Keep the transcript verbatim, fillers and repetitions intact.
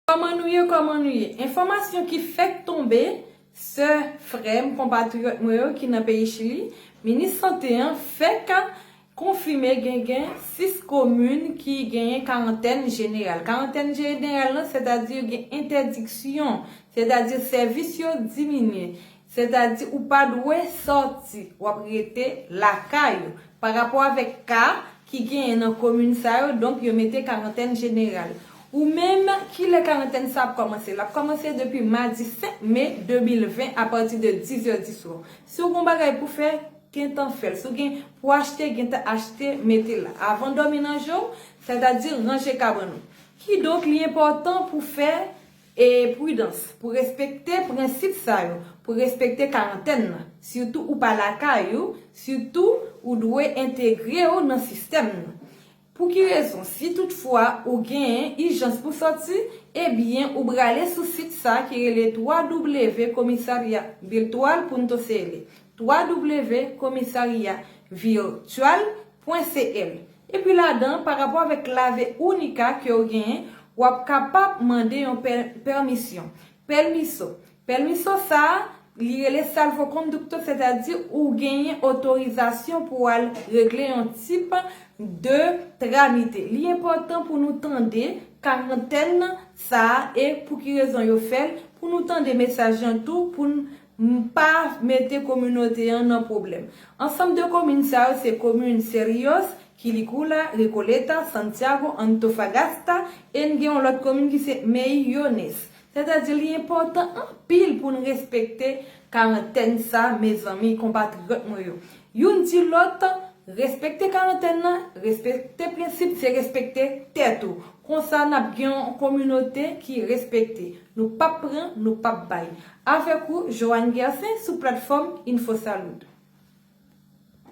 Kòman nou ye, kòman nou ye? Enfòmasyon ki fèk tonbe, sè, frè m, konpatriyòt mwen yo ki nan peyi Chili, minis sante an fèk konfime gen, gen sis komin ki genyen karantèn jeneral. Karantèn jeneral lan, sètadi yo gen entèdiksyon, sètadi sèvis yo diminye. Sètadi ou pa dwe sòti, w ap rete lakay ou. Pa rapò avèk ka ki genyen nan komin sa yo, donk yo mete karantèn jeneral. Ou menm, kilè karantèn sa ap kòmanse? L ap kòmanse depi madi senk me de mil ven apati de diz è diswa. Si w gen bagay pou fè, gentan fè l. Si w gen pou achte, gentan achte, mete la. Avan dòmi nan je w, sètadi ranje kabann ou. Kidonk, li enpòtan pou fè e pridans, pou respekte prensip sa yo, pou respekte karantèn nan. Sitou ou pa lakay ou, sitou ou dwe entegre w nan sistèm nan. Pou ki rezon? Si toutfwa ou genyen ijans pou sòti, ebyen ou prale sou sit sa ki rele w w w komisarya virtual punto c l, w w w komisarya virtual pwen c l. Epi ladan, pa rapò avèk klave unika ke w genyen, w ap kapab mande yon pè-, pèmisyon. Pèmiso. Pèmiso sa a, li rele salvoconducto, sètadi ou genyen otorizasyon pou al regle yon tip de tramite. Li enpòtan pou nou tande karantèn sa a e pou ki rezon yo fè l, pou nou tande mesaj lan tou, pou n m pa mete kominote an nan pwoblèm. Ansanm de komin sa yo se komin Cerrillos, Quilicura, Recoleta, Santiago, Antofagasta, e n gen yon lòt komin ki se Mejillones. Sètadi li enpòtan anpil pou n respekte karantèn sa, mezanmi, konpatriyòt mwen yo. Youn di lòt, respekte karantèn nan, respekte prensip, se respekte tèt ou. Konsa n ap gen yon kominote ki respekte. Nou p ap pran, nou p ap bay. Avèk ou, Joanne Gersin sou platfòm InfoSalud.